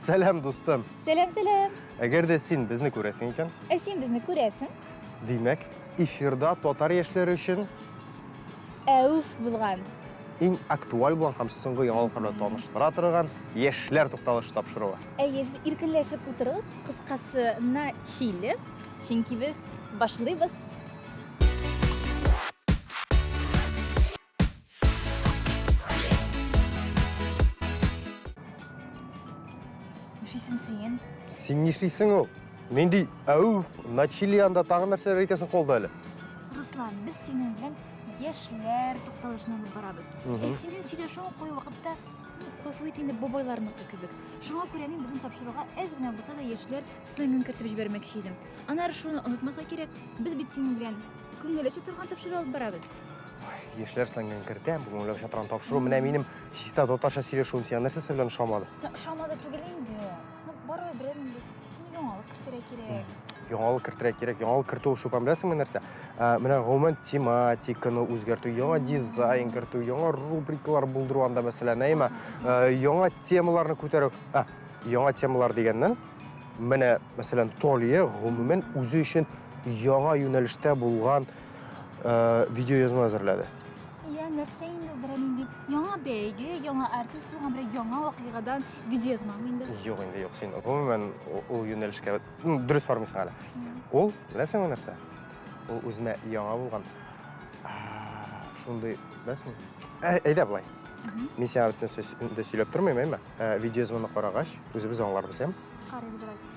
Сәлам, дустым. Сәлам, сәлам. Әгәр дә син безне күрәсең икән, Ә син безне күрәсең. Димәк, эфирда татар яшьләре өчен Әүф булган. Иң актуаль булган һәм соңгы яңалыклар белән таныштыра торган Яшьләр тукталышы тапшыруы. Әйе, сез иркенләшеп утырыгыз, кыскасы, на чили, чөнки без башлыйбыз. Нишлисең син? Син нишлисең ул? Нинди әү, на чили анда тагын нәрсәләр әйтәсең кулда әле? Руслан, без синең белән яшьләр тукталышына алып барабыз. Ә синең сөйләшүең кайвакытта, ну, гафу ит инде, бабайларныкы кебек. Шуңа күрә мин безнең тапшыруга әз генә булса да яшьләр сленгын кертеп җибәрмәкче идем. Аннары шуны онытмаска кирәк, без бит синең белән күңел ача торган тапшыру алып барабыз. Яшьләр сленгын кертәм, күңел ача торган тапшыру. Менә минем чиста татарча сөйләшүем сиңа нәрсәсе белән ошамады? Ну, ошамады түгел инде. Ну, барыбер берәр нинди яңалык кертергә кирәк. Яңалык кертергә кирәк. Яңалык кертү ул, Чулпан, беләсеңме нәрсә? Менә гомумән тематиканы үзгәртү, яңа дизайн кертү, яңа рубрикалар булдыру анда, мәсәлән, әйме? Яңа темаларны күтәрү. Ә, яңа темалар дигәннән, менә, мәсәлән, Толия гомумән үзе өчен яңа юнәлештә булган видеоязма әзерләде. Я, нәрсә инде ул, берәр нинди яңа бәйге, яңа артист булган берәр яңа вакыйгадан видеоязмамы инде? Юк инде, юк, син гомумән ул юнәлешкә, ну, дөрес бармыйсың әле. Ул, беләсеңме нәрсә? Ул үзенә яңа булган шундый, беләсеңме? Әйдә болай. Мин сиңа бөтен инде сөйләп тормыйм, әйме? Видеоязманы карагач, үзебез аңларбыз, әйме? Карыйбыз, Разик.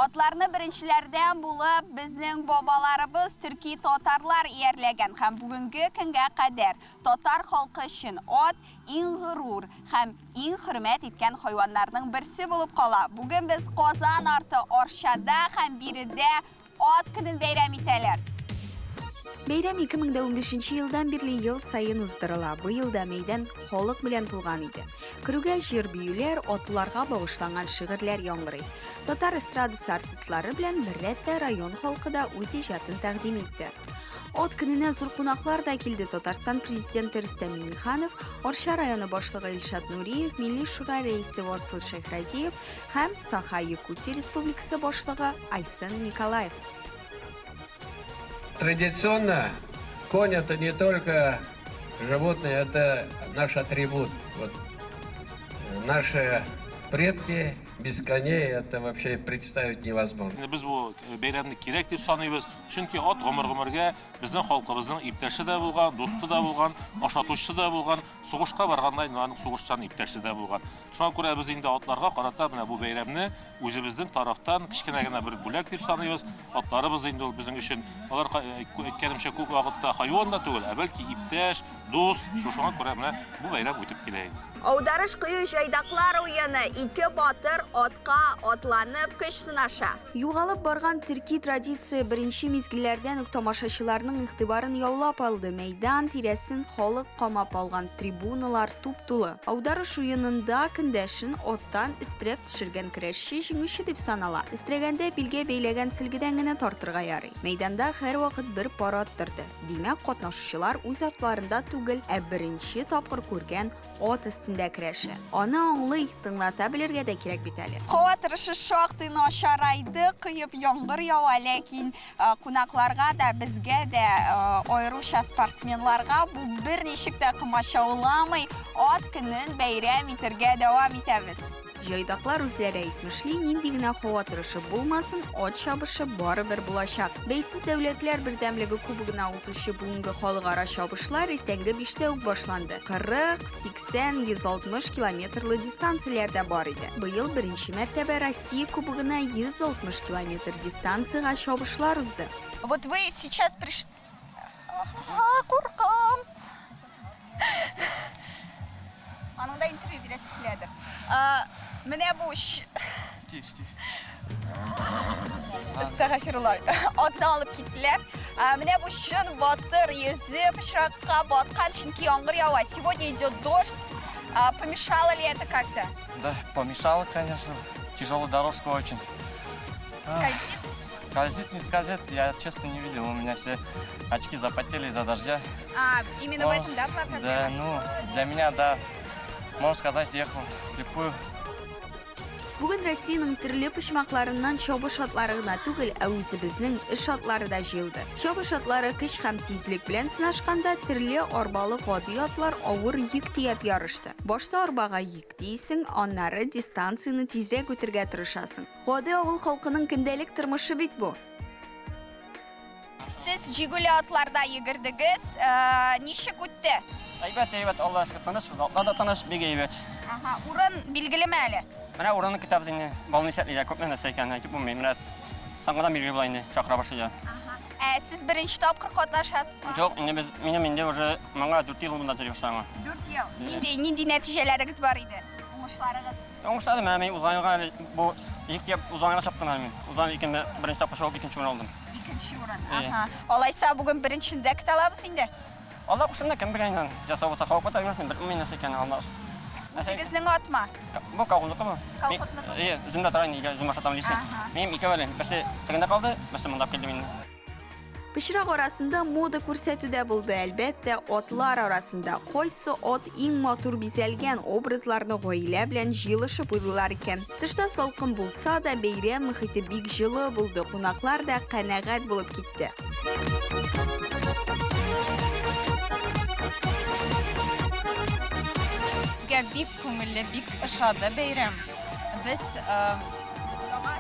Атларны беренчеләрдән булып безнең бабаларыбыз төрки татарлар иярләгән һәм бүгенге көнгә кадәр татар халкы өчен ат иң горур һәм иң хөрмәт иткән хайваннарның берсе булып кала. Бүген без Казан арты Арчада һәм биредә Ат көнен бәйрәм итәләр. Бәйрәм 2015 елдан бирле ел саен уздырыла. Быел да мәйдан халык белән тулган иде. Керүгә җыр-биюләр, атларга багышланган шигырьләр яңгырый. Татар эстрадасы артистлары белән беррәттә район халкы да үз иҗатын тәкъдим итте. Ат көненә зур кунаклар да килде. Татарстан президенты Рөстәм Миңнеханов, Арча районы башлыгы Илшат Нуриев, Милли Шура рәисе Васыл Шәйхразиев, һәм Саха-Якутия Республикасы башлыгы Айсен Николаев. Традиционно конь это не только животное, это наш атрибут. Вот наши предки без коней это вообще представить невозможно. Без бу бәйрәмне кирәк дип саныйбыз, чөнки ат гомер-гомергә безнең халкыбызның иптәше дә булган, дусты да булган, ашатучысы да булган, сугышка барганда инде аның сугышчан иптәше дә булган. Шуңа күрә без инде атларга карата менә бу бәйрәмне үзебезнең тарафтан кечкенә генә бер бүләк дип саныйбыз. Атларыбыз инде ул безнең өчен, алар, әйткәнемчә, күп вакытта хайван да түгел, ә бәлки иптәш, дус. Шушыңа күрә менә бу бәйрәм үтеп килә инде. Аударыш кою җайдаклар уены, ике батыр атка атланып көч сынаша. Югалып барган төрки традиция беренче мизгелләрдән үк тамашачыларның игътибарын яулап алды. Мәйдан тирәсен халык камап алган, трибуналар туп-тулы. Аударыш уенында көндәшен аттан өстерәп төшергән көрәшче җиңүче дип санала. Өстерәгәндә билгә бәйләгән сөлгедән генә тартырга ярый. Мәйданда һәрвакыт бер пар ат торды. Димәк, катнашучылар үз атларында түгел, ә беренче тапкыр күргән ат өстендә көрәшә. Аны аңлый, тыңлата белергә дә кирәк бит әле. Һава торышы шактый начарайды, коеп яңгыр ява, ләкин кунакларга да, безгә дә, аеруча спортсменларга бу берничек тә комачауламый, ат көнен бәйрәм итәргә дәвам итәбез. Җайдаклар үзләре әйтмешли, нинди генә һава торышы булмасын, ат чабышы барыбер булачак. Бәйсез дәүләтләр бердәмлеге кубогына узучы бүгенге халыкара чабышлар иртәнге биштә үк башланды. 40, 80, 160 километрлы дистанцияләр дә бар иде. Быел беренче мәртәбә Россия кубогына 160 километр дистанциягә чабышлар узды. Вот вы сейчас приш... Куркам. Аның да интервью бирәсе киләдер. Менә бу Тиш, тиш. Әстәгъфирулла. Атны алып киттеләр. Менә бу чын батыр йөзе пычракка баткан, чөнки яңгыр ява. Сегодня идет дождь. Помешало ли это как-то? Да, помешало, конечно. Тяжелая дорожка очень. Скользит? Скользит, не скользит, я честно не видел. У меня все очки запотели из-за дождя. А, именно в Но, этом, да, была проблема? Да, ну, для меня, да, можно сказать, ехал вслепую. Бүген Россиянең төрле почмакларыннан чабыш атлары гына түгел, ә үзебезнең эш атлары да җыелды. Чабыш атлары көч һәм тизлек белән сынашканда, төрле арбалы гади атлар авыр йөк төяп ярышты. Башта арбага йөк төйисең, аннары дистанцияне тизрәк үтергә тырышасың. Гади авыл халкының көндәлек тормышы бит бу. Сез җигүле атларда йөгердегез. Э, ничек үтте? Әйбәт, әйбәт, Аллаһ шөкер, тыныч, атлар да тыныч, бик әйбәт. Ага, урын билгелеме әле? Менә урынны көтәбез инде. Балны исәплиләр, күпме нәрсә икәнен әйтеп булмый. Менә соңгыдан билгеле була инде, чакыра башлыйлар. Ага. Ә сез беренче тапкыр катнашасызмы? Юк, инде без минем инде уже моңа 4 ел монда йөри башлаганга. 4 ел. Нинди нинди нәтиҗәләрегез бар иде? Уңышларыгыз? Уңышлары менә мин узган елга әле бу ек дип узган елга чаптым әле мин. Узган ел икенче беренче тапкыр чабып икенче урын алдым. Икенче урын. Әйе. Ага. Алайса бүген беренчене дә көтә алабыз инде. Алла кушымда кем белә инде. Җаса булса кабып ката бирмәсен, белмим нәрсә икәнен Алла. Үзегезнең атма. Бу колхозныкы бу. Колхозныкы. Әйе, үземдә тора инде, өйдә үзем ашатам лично. Ага. Минем икәү әле. Берсе тегендә калды, берсе монда килде инде. Пычрак арасында мода күрсәтү дә булды, әлбәттә, атлар арасында. Кайсы ат иң матур бизәлгән образларны гаилә белән җыелышып уйлыйлар икән. Тышта салкын булса да, бәйрәм мөхите бик җылы булды, кунаклар да канәгать булып китте. Безгә бик күңелле, бик ошады бәйрәм. Без э,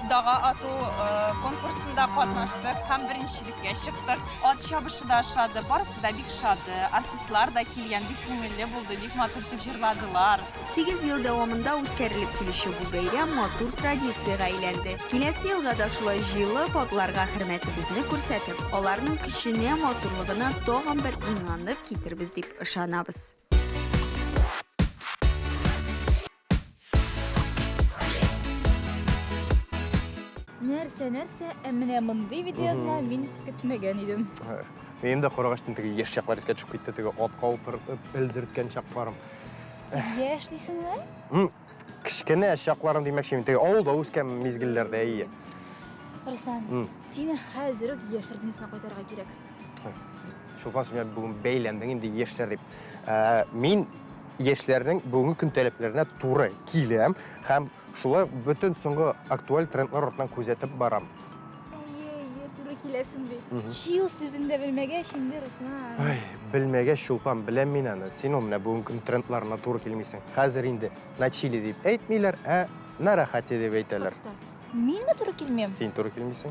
Дага ату э, конкурсында катнаштык һәм беренчелеккә чыктык. Ат чабышы да ошады, барысы да бик ошады. Артистлар да килгән, бик күңелле булды, бик матур итеп җырладылар. 8 ел дәвамында үткәрелеп килүче бу бәйрәм матур традициягә әйләнде. Киләсе елга да шулай җыелып, атларга хөрмәтебезне күрсәтеп, аларның көченә, матурлыгына тагын бер инанып китербез дип ышанабыз. Нәрсә, нәрсә, ә менә мондый видеоязма мин көтмәгән идем. Минем дә карагачтан теге яшь чаклар искә төшеп китте, теге атка утыртып элдерткән чакларым. Яшь дисеңме? Кечкенә чакларым димәкче мин, теге авылда үскән мизгелләрдә, әйе. Руслан, сине хәзер үк яшьләр дөньясына кайтарырга кирәк. Чулпан, син миңа бүген бәйләндең инде яшьләр дип. Ә, мин яшьләрнең бүгенге көн таләпләренә туры киләм һәм шулай бөтен соңгы актуаль трендлар артыннан күзәтеп барам. Әйе, әйе, туры киләсең ди. Чил сүзен дә белмәгәч инде, Руслан. Ай, белмәгәч, Чулпан, беләм мин аны. Син ул менә бүгенге көн трендларына туры килмисең. Хәзер инде на чили дип әйтмиләр, ә на рәхәте дип әйтәләр. Тукта, минме туры килмим? Син туры килмисең.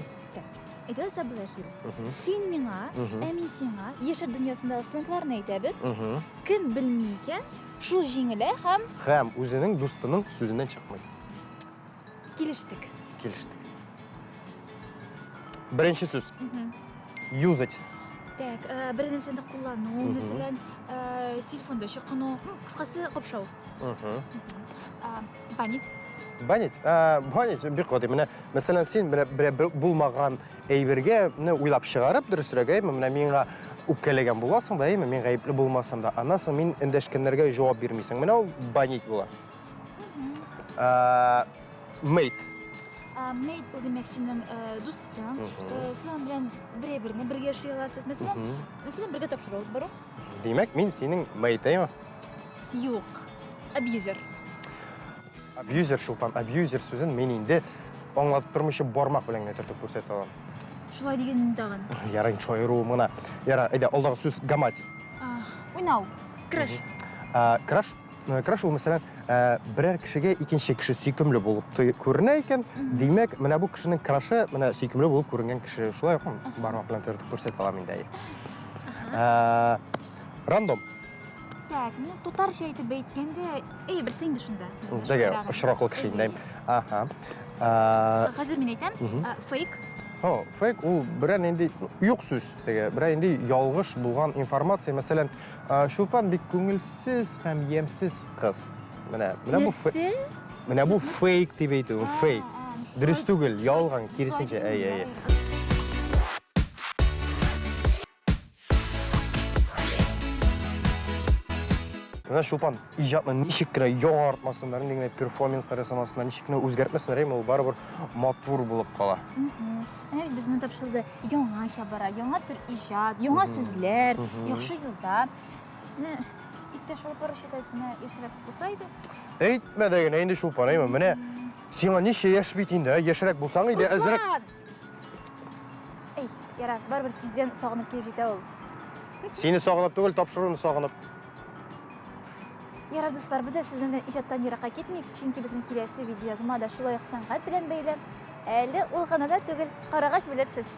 Әйдә, алайса болай эшлибез. Син миңа, ә мин сиңа яшәр дөньясындагы сленгларны әйтәбез. Кем белми икән, шул җиңелә һәм Һәм үзенең дустының сүзеннән чыкмый. Килештек. Килештек. Беренче сүз. Юзать. Так, э, бер нәрсәне куллану, мәсәлән, э, телефонда чокыну, кыскасы, капшау. Банить. Банить? Банить бик гади. Менә, мәсәлән, син менә берәр булмаган әйбергә менә уйлап чыгарып, дөресрәге, әйме, менә миңа үпкәләгән буласың да, әйме, мин гаепле булмасам да. Аннан соң мин эндәшкәннәргә җавап бирмисең. Менә ул банить була. Мейт. Мейт ул димәк синең дустың. Синең белән бер әйберне бергә эшли аласыз. Мәсәлән, мәсәлән, бергә тапшыру алып бару. Димәк, мин синең мейт, әйме? Юк. Абьюзер. Абьюзер, Чулпан, абьюзер сүзен мин инде аңлатып тормыйча бармак белән генә төртеп күрсәтә алам. Шулай диген тагын. Ярый, шаяру гына. Ярар, әйдә, алдагы сүз гамать. Уйнау. Краш. Краш? Краш ул, мәсәлән, берәр кешегә икенче кеше сөйкемле булып күренә икән, димәк, менә бу кешенең крашы менә сөйкемле булып күренгән кеше. Шулай ук бармак белән төртеп күрсәтә алам инде. Рандом. Так, ну татарча итеп әйткәндә, әй, берсе инде шунда. Теге очраклы кеше инде. Аһа. Хәзер мин әйтәм, фейк. О, фейк ул берәр нинди юк сүз, теге берәр нинди ялгыш булган информация. Мәсәлән, Чулпан бик күңелсез һәм ямьсез кыз. Менә, менә бу Менә бу фейк дип әйтү, фейк. Дөрес түгел, ялган, киресенчә, әй, әй. Менә Чулпан, иҗатны ничек кенә яңартмасыннар, нинди генә перформанслар ясамасыннар, ничек кенә үзгәртмәсеннәр, әмма ул барыбер матур булып кала. Менә бит безнең тапшыруда яңача бара, яңа төр иҗат, яңа сүзләр, яхшы юлда. Менә иптәш алып баручы да әз генә яшьрәк булса иде. Әйтмә дә генә инде, Чулпан, әйме, менә сиңа ничә яшь бит инде, ә? Яшьрәк булсаң иде, әзрәк. Руслан! Әй, ярар, барыбер тиздән сагынып килеп җитә ул. Сине сагынып түгел, тапшыруны сагынып. Ярар, дуслар, без дә сезнең белән иҗаттан еракка китмик, чөнки безнең киләсе видеоязма да шулай ук сәнгать белән бәйле. Әле ул гына да түгел, карагач белерсез.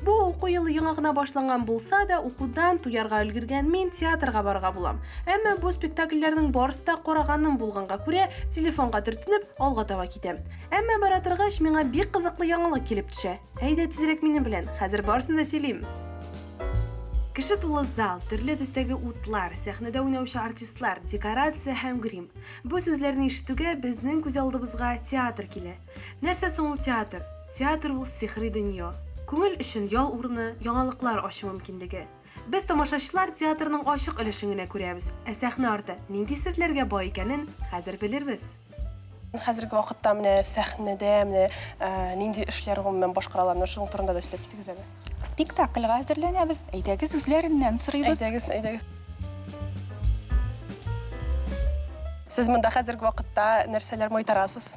Бу уку елы яңа гына башланган булса да, укудан туярга өлгергән мин театрга барырга булам. Әмма бу спектакльләрнең барысы да караганым булганга күрә, телефонга төртенеп, алга таба китәм. Әмма бара торгач, миңа бик кызыклы яңалык килеп төшә. Әйдә тизрәк минем белән, хәзер барысын да сөйлим. Кеше тулы зал, төрле төстәге утлар, сәхнәдә уйнаучы артистлар, декорация һәм грим. Бу сүзләрне ишетүгә безнең күз алдыбызга театр килә. Нәрсә соң ул театр? Театр ул сихри дөнья. Күңел өчен ял урыны, яңалыклар ачу мөмкинлеге. Без тамашачылар театрның ачык өлешен генә күрәбез, ә сәхнә арты нинди серләргә бай икәнен хәзер белербез. Хәзерге вакытта менә сәхнәдә менә нинди эшләр гомумән башкаралар, менә шуның турында да сөйләп китегез әле. Спектакльгә әзерләнәбез. Әйдәгез, үзләреннән сорыйбыз. Әйдәгез, әйдәгез. Сез монда хәзерге вакытта нәрсәләр майтарасыз?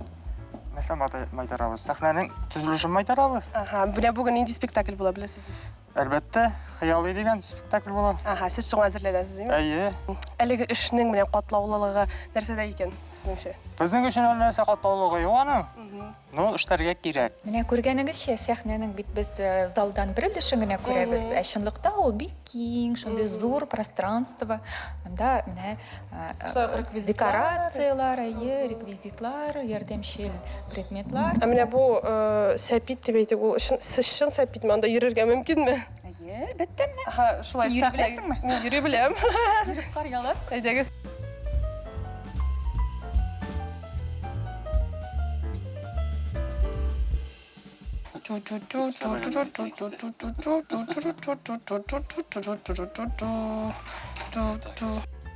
Нәрсә майтарабыз? Сәхнәнең төзелешен майтарабыз. Ага, менә бүген нинди спектакль була, беләсезме? Әлбәттә, Хыялый дигән спектакль була. Ага, сез шуңа әзерләнәсез, димме? Әйе. Әлеге эшнең менә катлаулылыгы нәрсәдә икән, сезнеңчә? Безнең өчен әллә нәрсә катлаулылыгы юк аның. Ну, эшләргә кирәк. Менә күргәнегезчә, сәхнәнең бит без э, залдан бер өлешен генә күрәбез, ә чынлыкта ул бик киң, шундый зур пространство. Монда менә э, Шулай ук реквизитлар. декорацияләр, әйе, реквизитлар, ярдәмчел предметлар. Ә менә бу э, сәпит дип әйтик, ул чын, сез чын сәпитме? Анда йөрергә мөмкинме? Әйе, әлбәттә менә. Аһа, шулай Син йөри сәхнә- беләсеңме? Мин йөри беләм. Йөреп карый аласың. Әйдәгез.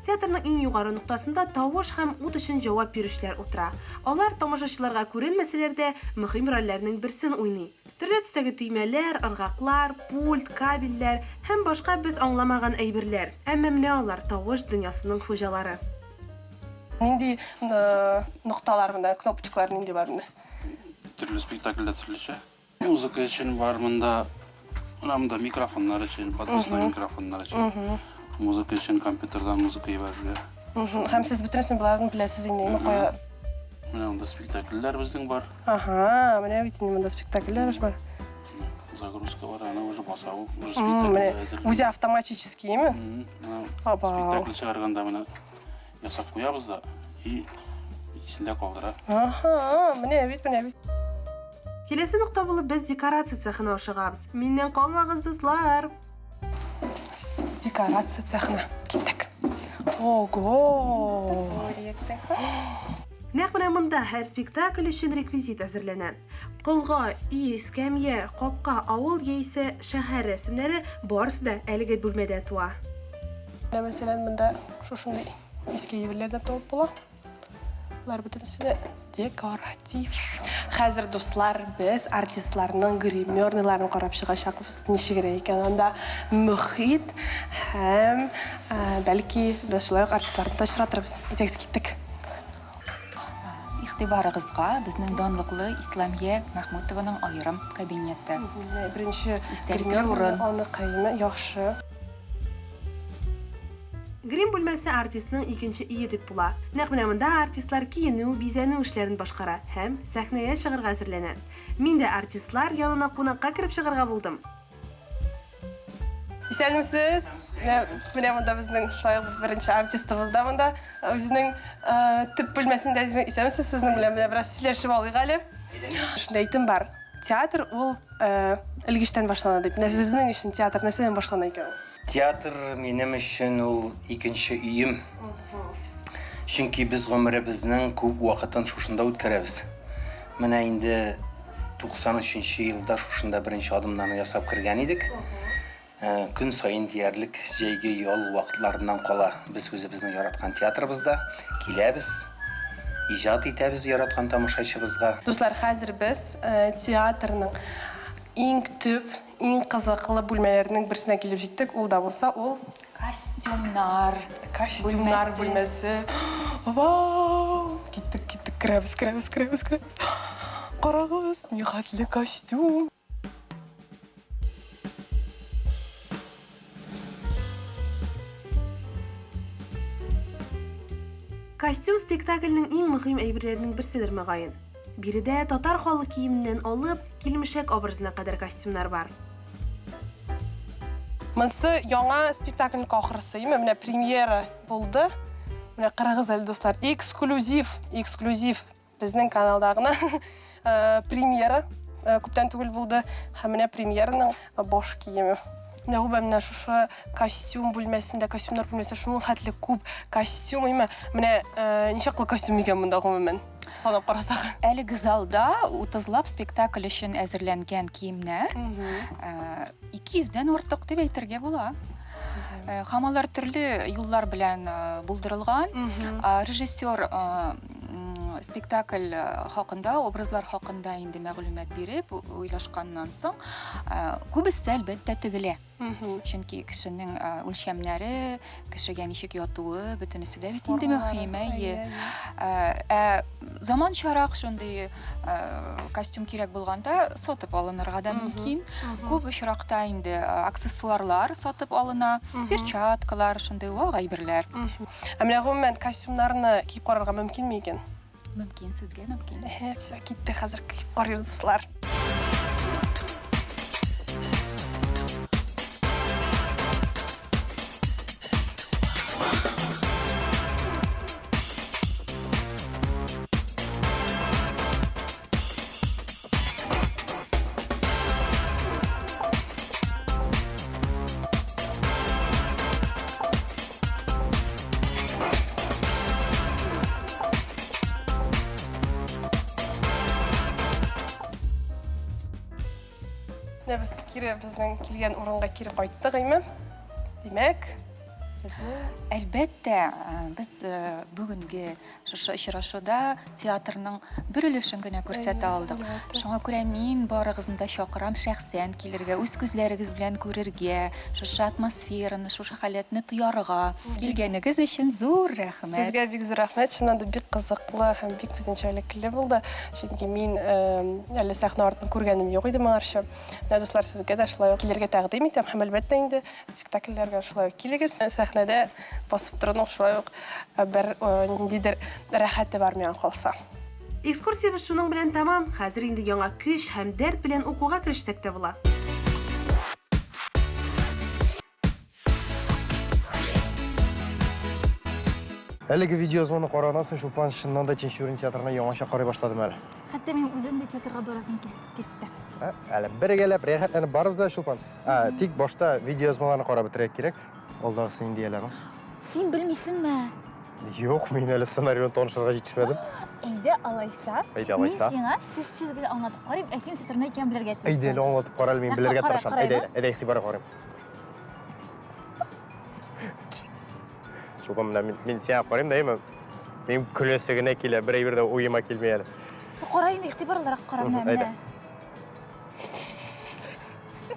Театрның иң югары ноктасында тавыш һәм ут өчен җавап бирүчеләр утыра. Алар тамашачыларга күренмәсәләр дә, мөһим рольләрнең берсен уйный. Төрле төстәге төймәләр, ыргаклар, пульт, кабельләр һәм башка без аңламаган әйберләр. Әмма менә алар, тавыш дөньясының хуҗалары. Нинди нокталар монда, кнопочкалар нинди бар менә? Төрле спектакльдә төрлечә. Музыка өчен бар монда. Менә монда микрофоннар өчен, подвесной микрофоннар өчен. Музыка өчен компьютердан музыка җибәрергә. Һәм сез бөтенесен боларны беләсез инде, әйме, кая? Менә монда спектакльләр безнең бар. Ага, менә бит инде монда спектакльләр бар. Загрузка бар, аны уже баса ул, уже спектакль Менә әзер. үзе автоматический, әйме? Аба. Спектакль чыгарганда менә ясап куябыз да и исендә калдыра. Ага, менә бит, менә бит. Киләсе нокта булып без декорация цехына ашыгабыз. Миннән калмагыз, дуслар. Декорация цехына киттек. Ого! Цехы. Нәкъ менә монда һәр спектакль өчен реквизит әзерләнә. Колга, өй, эскәмия, капка, авыл яисә шәһәр рәсемнәре барысы да әлеге бүлмәдә туа. Менә мәсәлән, монда шушындый иске әйберләр дә табып була. Болар бөтенесе дә декоратив. Хәзер, дуслар, без артистларның гримерныйларын карап чыгачакбыз. Ничегрәк икән анда мөхит һәм бәлки без шулай ук артистларны да очратырбыз. Әйдәгез, киттек. Игътибарыгызга безнең данлыклы Исламия Мәхмүтованың аерым кабинеты. Беренче Истәлекле урын. Аныкы, яхшы. Грим бүлмәсе артистның икенче өе дип була. Нәкъ менә монда артистлар киенү, бизәнү эшләрен башкара һәм сәхнәгә чыгарга әзерләнә. Мин дә артистлар янына кунакка кереп чыгарга булдым. Исәнмесез! Менә, менә монда безнең шулай ук беренче артистыбыз да монда үзенең төп бүлмәсендә. Исәнмесез, сезнең белән менә бераз сөйләшеп алыйк әле. Шундый әйтем бар. Театр ул элгечтән башлана дип. Менә сезнең өчен театр нәрсәдән башлана икән ул? Театр минем өчен ул икенче өем. Чөнки без гомеребезнең күп вакытын шушында үткәрәбез. Менә инде 93 нче елда шушында беренче адымнарны ясап кергән идек. Көн саен диярлек җәйге ял вакытларыннан кала без үзебезнең яраткан театрыбызда киләбез, иҗат итәбез яраткан тамашачыбызга. Дуслар, хәзер без театрның иң төп, иң кызыклы бүлмәләренең берсенә килеп җиттек. Ул да булса ул. Костюмнар Костюмнар бүлмәсе. Вау! Киттек, киттек, керәбез, керәбез, керәбез, керәбез. Карагыз, нихәтле костюм! Костюм спектакльнең иң мөһим әйберләренең берседер, мөгаен. Биредә татар халык киеменнән алып, килмешәк образына кадәр костюмнар бар. Монсы яңа спектакльнең ахырысы, име? Менә премьера булды. Менә карагыз әле, дуслар, эксклюзив, эксклюзив. Безнең каналда гына премьера күптән түгел булды. Һәм менә премьераның баш киеме. Менә гомумән менә шушы костюм бүлмәсендә, костюмнар бүлмәсендә шуның хәтле күп костюм, әйме? Менә ничаклы костюм икән монда гомумән? Санап карасак. Әлеге залда утызлап спектакль өчен әзерләнгән киемнәр. 200 дән артык дип әйтергә була. Һәм алар төрле юллар белән булдырылган. Режиссер спектакль хакында, образлар хакында инде мәгълүмат биреп, уйлашканнан соң, күбесе әлбәттә тегелә. Чөнки кешенең үлчәмнәре, кешегә ничек ятуы, бөтенесе дә бит инде мөһим, әйе. Ә заманчарак шундый костюм кирәк булганда сатып алынырга да мөмкин. Күп очракта инде аксессуарлар сатып алына, перчаткалар, шундый вак әйберләр. Ә менә гомумән костюмнарны киеп карарга мөмкинме икән? Мөмкин, сезгә мөмкин. Әһә, все, китте, хәзер киеп карыйбыз, дуслар. Менә без кире безнең килгән урынга кире кайттык, әйме? Димәк, безнең Әлбәттә, без бүгенге Шушы очрашуда театрның бер өлешен генә күрсәтә алдык. Шуңа күрә мин барыгызны да чакырам шәхсән килергә, үз күзләрегез белән күрергә, шушы атмосфераны, шушы халәтне тоярга. Килгәнегез өчен зур рәхмәт. Сезгә бик зур рәхмәт. Чыннан да бик кызыклы һәм бик үзенчәлекле булды. Чөнки мин әле сәхнә артын күргәнем юк иде моңарчы. Менә, дуслар, сезгә дә шулай ук килергә тәкъдим итәм һәм, әлбәттә инде, Спектакльләргә шулай ук килегез. Сәхнәдә басып торуның шулай ук бер ниндидер рәхәте бар миңа калса. Экскурсиябез шуның белән тәмам. Хәзер инде яңа көч һәм дәрт белән укуга керешсәк тә була. Әлеге видеоязманы караганнан соң Чулпан чыннан да Тинчурин театрына яңача карый башладым әле. Хәтта минем үзем дә театрга барасым килеп китте. Ә, әле бергәләп рәхәтләнеп барырбыз да, Чулпан. Ә, тик башта видеоязмаларны карап бетерергә кирәк. Алдагысы нинди әле аның? Син белмисеңме? Юк, мин әле сценарий белән танышырга җитешмәдем. Әйдә алайса. Әйдә алайса. Мин сиңа сүзсез генә аңлатып карыйм, ә син сытырны икән белергә тиешсең. Әйдә әле аңлатып кара әле, мин белергә тырышам. Әйдә, әйдә, әйдә игътибар карыйм. Чулпан, менә мин, мин сиңа карыйм да, әйме? Минем көләсе генә килә, бер әйбер дә уема килми әле. Кара инде, игътибарлырак кара менә, менә.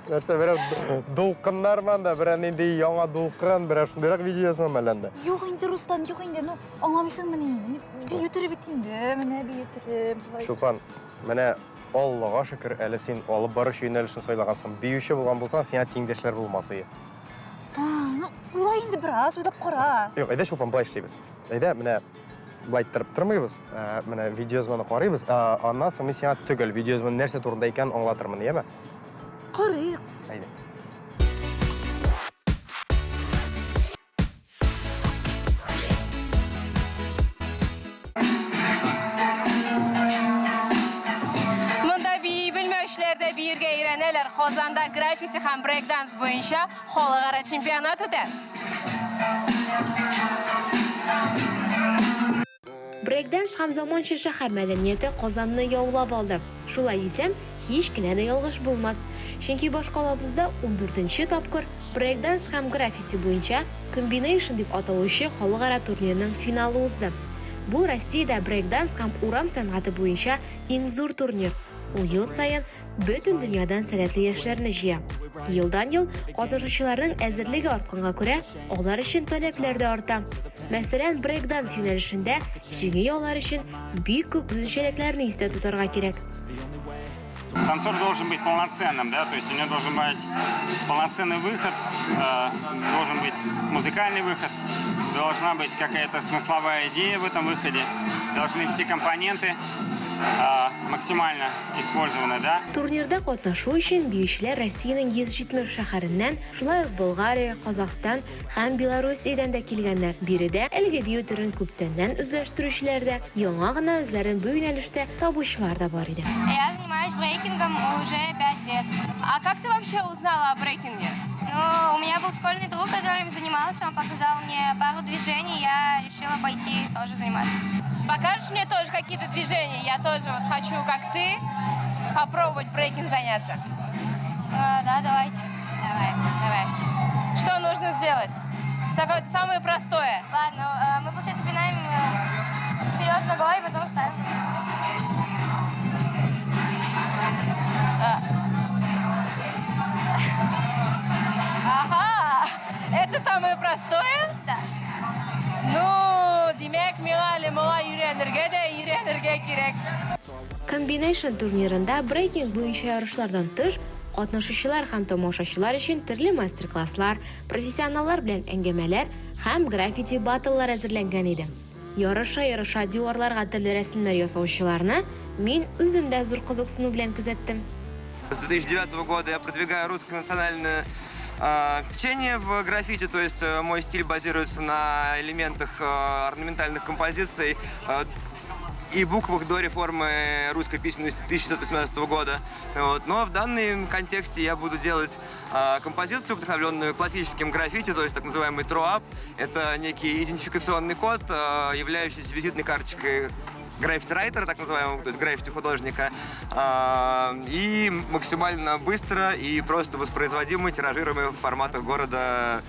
Нәрсә, берәр дулкыннар анда, берәр нинди яңа дулкын, берәр шундыйрак видео язмам әллә анда? Юк инде, Руслан, юк инде. Ну, аңламыйсыңмыни инде? Бию төре бит инде, менә бию төре. Чулпан, менә Аллага шөкер, әле син алып баручы юнәлешен сайлагансың. Биюче булган булсаң, сиңа тиңдәшләр булмас иде. Ну, уйла инде бераз, уйлап кара. Юк, әйдә, Чулпан, болай эшлибез. Әйдә, менә Былай иттереп тормыйбыз, ә, менә видеоязманы карыйбыз, ә, аннан соң мин сиңа төгәл видеоязманың нәрсә турында икәнен аңлатырмын, яме? Карыйк. Әйдә. Монда бии белмәүчеләр дә биергә өйрәнәләр. Казанда граффити һәм брейк-данс буенча Халыкара чемпионат үтә. Брейк-данс һәм заманча шәһәр мәдәнияте Казанны яулап алды. Шулай дисәм, һич кенә дә ялгыш булмас. Чөнки башкалабызда ундүртенче тапкыр брейк-данс һәм граффити буенча Комбинейшн дип аталучы халыкара турнирның финалы узды. Бу Россиядә брейк-данс һәм урам сәнгате буенча иң зур турнир. Ул ел саен бөтен дөньядан сәләтле яшьләрне җыя. Елдан-ел катнашучыларның әзерлеге артканга күрә, алар өчен таләпләр дә арта. Мәсәлән, брейк-данс юнәлешендә җиңү яулар өчен бик күп үзенчәлекләрне истә тотарга кирәк. Танцор должен быть полноценным, да, то есть у него должен быть полноценный выход, э, должен быть музыкальный выход, должна быть какая-то смысловая идея в этом выходе, должны все компоненты э, максимально использованы, да. Турнирда катнашу өчен биючеләр Россиянең 170 шәһәреннән, шулай ук Болгария, Казахстан һәм Белоруссиядән дә килгәннәр. Биредә әлеге бию төрен күптәннән үзләштерүчеләр дә, яңа гына үзләрен бу юнәлештә табучылар да бар иде. Я занимаюсь брейкингом уже 5 лет. А как ты вообще узнала о брейкинге? Ну, у меня был школьный друг, который им занимался, он показал мне пару движений, я решила пойти тоже заниматься. Покажешь мне тоже какие-то движения? Я тоже вот хочу, как ты, попробовать брейкинг заняться. А, да, давайте. Давай, давай. Что нужно сделать? Такое самое простое. Ладно, э, мы, получается, пинаем э, вперед ногой, потом ставим. А. Ага, это самое простое? Да. Ну, димәк, миңа әле моңа өйрәнергә дә өйрәнергә кирәк. Комбинейшн турнирында брейкинг буенча ярышлардан тыш, катнашучылар һәм тамашачылар өчен төрле мастер-класслар, профессионаллар белән әңгәмәләр һәм граффити-баттллар әзерләнгән иде. Ярыша-ярыша диварларга төрле рәсемнәр ясаучыларны мин үзем дә зур кызыксыну белән күзәттем. С 2009 года я продвигаю русское национальное течение в граффити, то есть э, мой стиль базируется на элементах э, орнаментальных композиций э, и буквах до реформы русской письменности 1618 года. Вот. Но в данном контексте я буду делать композицию, вдохновленную классическим граффити, то есть так называемый троап. Это некий идентификационный код, являющийся визитной карточкой граффити-райтера, так называемого, то есть граффити-художника, и максимально быстро и просто воспроизводимый, тиражируемый в форматах города.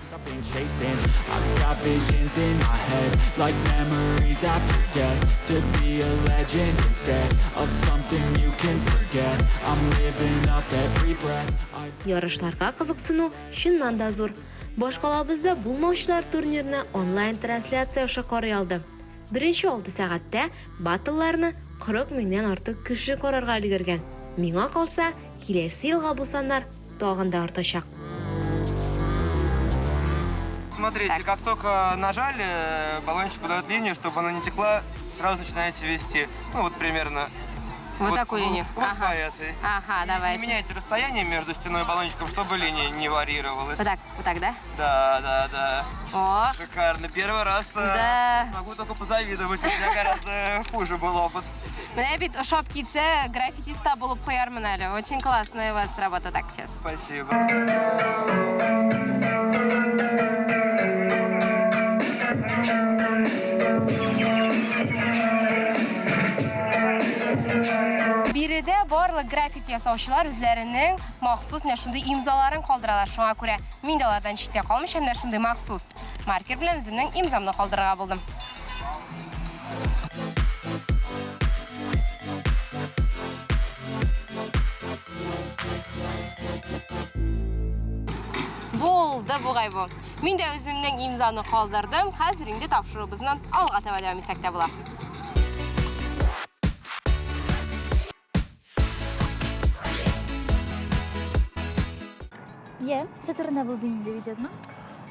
Ярышларга кызыксыну чыннан да зур. Башкалабызда булмаучылар турнирны онлайн-трансляция аша карый алды. Беренче алты сәгатьтә баттлларны 40 меңнән артык кеше карарга өлгергән. Миңа калса, киләсе елга бу саннар тагын да артачак. Смотрите, как только нажали, баллончик подает линию, чтобы она не текла, сразу начинаете вести. Ну вот примерно. Вот, вот такую линию. Вот ага. по этой. Ага, давайте. Не меняйте расстояние между стеной и баллончиком, чтобы линия не варьировалась. Вот так, вот так, да? Да, да, да. О. Шикарно. Первый раз э, да. могу только позавидовать. У меня гораздо хуже был опыт. Менә бит ошап китсә, граффитист та булып куярмын әле. Очень классная у вас работа так сейчас. Спасибо. Биредә барлык граффити ясаучылар үзләренең махсус менә шундый имзаларын калдыралар. Шуңа күрә мин дә алардан читтә калмыйча менә шундый махсус маркер белән үземнең имзамны калдырырга булдым. Булды бугай бу. Мин дә үземнең имзаны калдырдым. Хәзер инде тапшыруыбызны алга таба дәвам итсәк тә була. Йә, нәрсә турында булды инде видеозма?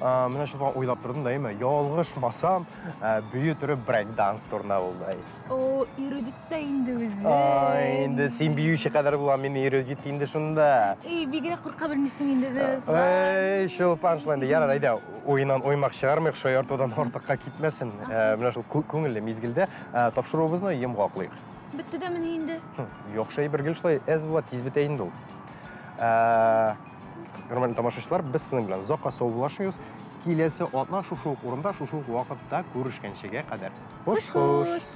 Менә шул уйлап тордым да, әйме, ялгышмасам, бию төре брейк-данс турында булды. О, эрудит та инде үзе. Ай, инде син биюче кадәр була, мин эрудит инде шунда. Эй, бигрәк курка белмисең инде, Руслан. Эй, Чулпан, шулай инде, ярар, әйдә, уеннан уймак чыгармыйк, шаяртудан артыкка китмәсен. Менә шул күңелле мизгелдә тапшыруыбызны йомгаклыйк. Бетте дә мени инде? Яхшы әйбер гел шулай әз була, тиз бетә инде ул. Хөрмәтле тамашачылар, без сезнең белән озакка саубуллашмыйбыз. Киләсе атна шушы ук урында, шушы ук вакытта күрешкәнчегә кадәр. Хуш-хуш!